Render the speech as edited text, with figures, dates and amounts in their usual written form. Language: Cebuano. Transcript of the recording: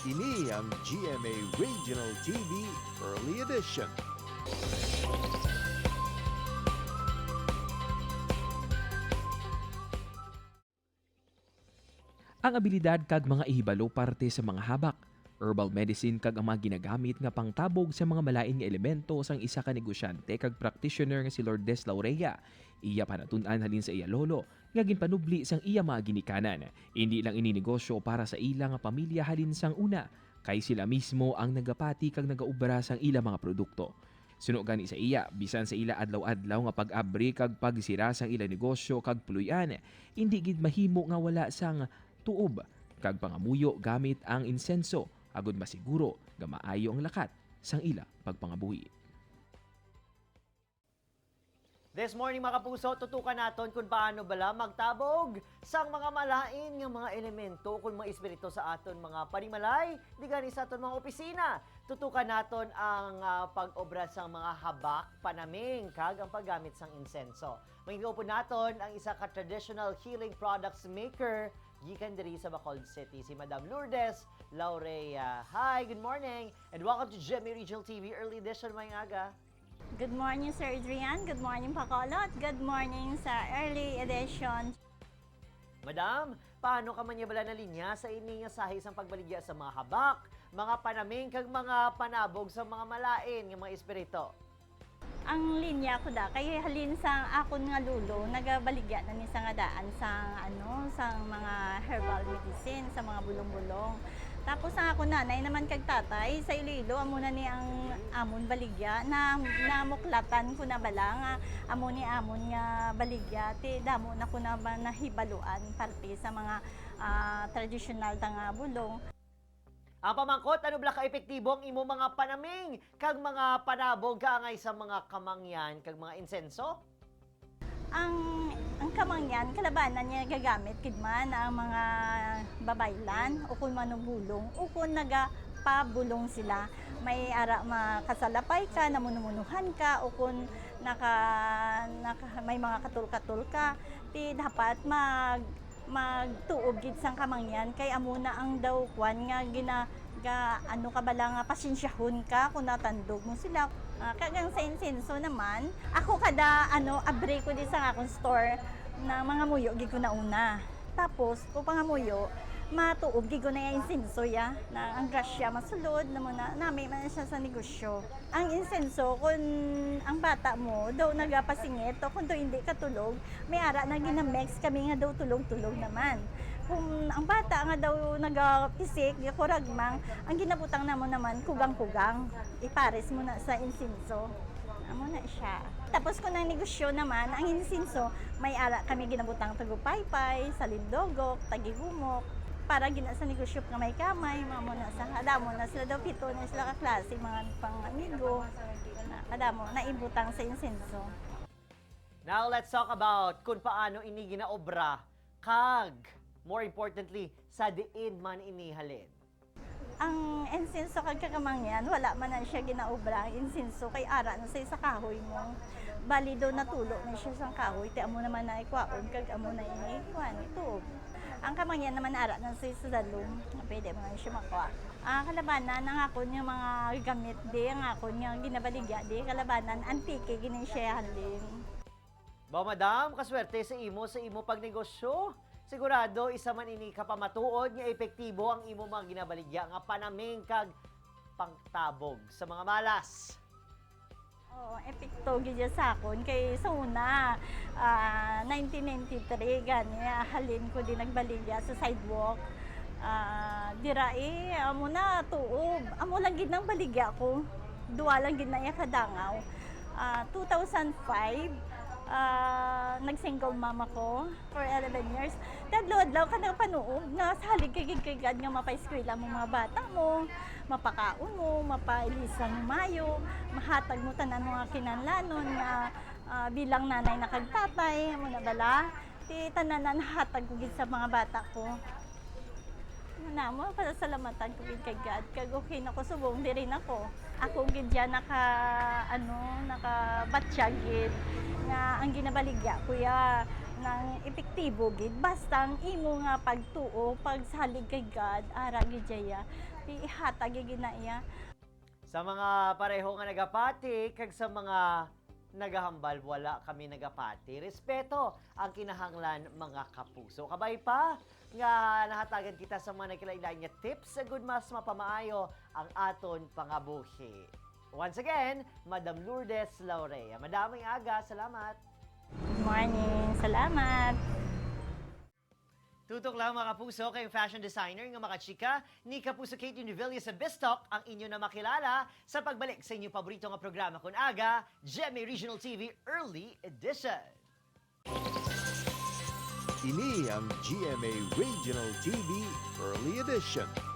Ini ang GMA Regional TV Early Edition. Ang abilidad kag mga ihibalo parte sa mga habak, herbal medicine kag ang mga ginagamit nga pangtabog sa mga malain nga elemento sang isa ka negosyante kag practitioner nga si Lourdes Laurea. Iya panatun-an halin sa iya lolo nga ginpanubli sang iya mga ginikanan. Hindi lang ini negosyo para sa ila nga pamilya halin sang una, kay sila mismo ang nagapati kag nagaubra sang ila mga produkto. Suno gani sa iya, bisan sa ila adlaw-adlaw nga pag-abri kag pagsira sang ila negosyo kag puluyan, hindi gid mahimo nga wala sang tuob kag pangamuyo gamit ang insenso agud masiguro nga maayo ang lakat sang ila pagpangabuhi. This morning, mga kapuso, tutukan naton kung paano bala magtabog sang mga malain nga mga elemento kung mga espiritu sa aton mga panimalay, di gani sa aton mga opisina. Tutukan naton ang pag-obra sang mga habak, panaming, kag ang paggamit sang insenso. Mangingaupo naton ang isa ka traditional healing products maker gikan diri sa Bacolod City, si Madam Lourdes Laurea. Hi, good morning and welcome to GMA Regional TV Early Edition. Maayong aga. Good morning, Sir Adrian. Good morning, Bacolod. Good morning sa early edition. Madam, paano ka man bala na linya sa ini nga sahi sang pagbaligya sa mga habak, mga panaming kag mga panabog sa mga malain nga mga espiritu? Ang linya ko da kay halin sa akon nga lulo nagabaligya na ni sa nga daan sa ano sa mga herbal medicine, sa mga bulong-bulong. Tapos ang ako nanay naman kag tatay sa Iloilo, amo na ni ang amon baligya na namuklatan ko na bala nga amo ni amon nga baligya, ti damo na ko na ba nahibaluan parte sa mga traditional ta nga bulong. Ang pamangkot, ano bala ka-epektibo ang imo mga panaming kag mga panabog kaangay sa mga kamangyan kag mga insenso? Ang kamangyan kalabanan niya gagamit gid man ang mga babaylan o kung manubulong o kung nagapabulong sila, may ara makasalapay ka, namunumunuhan ka, o kung naka may mga katul-katul ka, ti dapat magtuob gid sang kamangyan kay amo na ang daw kwan nga gina ga ano ka bala nga pasensyahon ka kung natandog mo sila. Kagang sa insenso naman, ako kada ano abre ko di sa akong store na mga muyo gid ko na una. Tapos ko pangamuyo, matuob gid ko na yung insenso ya na ang grasya masulod na mo na nami man siya sa negosyo. Ang insenso, kung ang bata mo daw nagapasingit o kung daw hindi katulog, may ara na ginamex kami nga daw tulog-tulog naman. Kung ang bata nga daw nagapisik, kuragmang, ang ginabutang namo naman kugang-kugang. Ipares mo na sa insinso. Amo na siya. Tapos kung ang negosyo naman, ang insinso, may ara kami ginabutang tagupaypay, salindogok, tagihumok, para gina sa negosyo kamay-kamay, mamo na sa kadamo na sila daw pito na sila kaklase, mga pang-amigo, na kadamo, naibutang sa insinso. Now let's talk about kung paano ini ginaobra kag more importantly sa diin man ini halin. Ang insinso kag kakamangyan, wala man na siya ginaobra ang insinso kay ara na sa isa kahoy mo. Bali daw natulo na siya sa kahoy, ti amo naman na ikwaon kag amo na inikuan ito. Ang kamangyan naman ara na sa isa dalom, pwede mo na siya makuha. Ang kalabanan ang ako nga mga gamit di, ang ako nga ginabaligya di, kalabanan antike gini siya halin. Ba madam, kaswerte sa imo pagnegosyo. Sigurado isa man ini kapamatuod nga epektibo ang imo mga ginabaligya nga panaming kag pangtabog sa mga malas. Oo, epekto gid siya sa akon kay sa una, 1993 gani halin ko din nagbaligya sa sidewalk. Dira eh amo na tuob. Amo lang gid nang baligya ko. Duwa lang gid na iya kadangaw. 2005, nag-single mama ko for 11 years. Tadlo-adlaw ka na panuog na salig kay gid kay God nga mapaeskwela mo mga bata mo, mapakaon mo, mapailisan mo mayo, mahatag mo tanan mga kinanlanon nga bilang nanay na kag tatay mo na bala. Ti tanan na nahatag ko gid sa mga bata ko. Na mo pasalamatan ko gid kay God kag okay na ko subong diri na ko. Ako gid ya naka ano naka batya gid nga ang ginabaligya ko ya Nang epektibo gid basta ang imo nga pagtuo, pagsalig kay God, ara gid siya. Ihatag gid na iya. Sa mga pareho nga nagapati, kag sa mga nagahambal, wala kami nagapati. Respeto ang kinahanglan, mga kapuso. Kabay pa nga nahatagan kita sa mga nagkilailain nga tips sa good mas mapamaayo ang aton pangabuhi. Once again, Madam Lourdes Laurea. Madaming aga, salamat. Good morning. Salamat. Tutok lang, mga kapuso, kayong fashion designer nga makachika ni Kapuso Kate Univilla sa Bistalk ang inyo na makilala sa pagbalik sa inyong paborito nga programa kun aga, GMA Regional TV Early Edition. Ini ang GMA Regional TV Early Edition.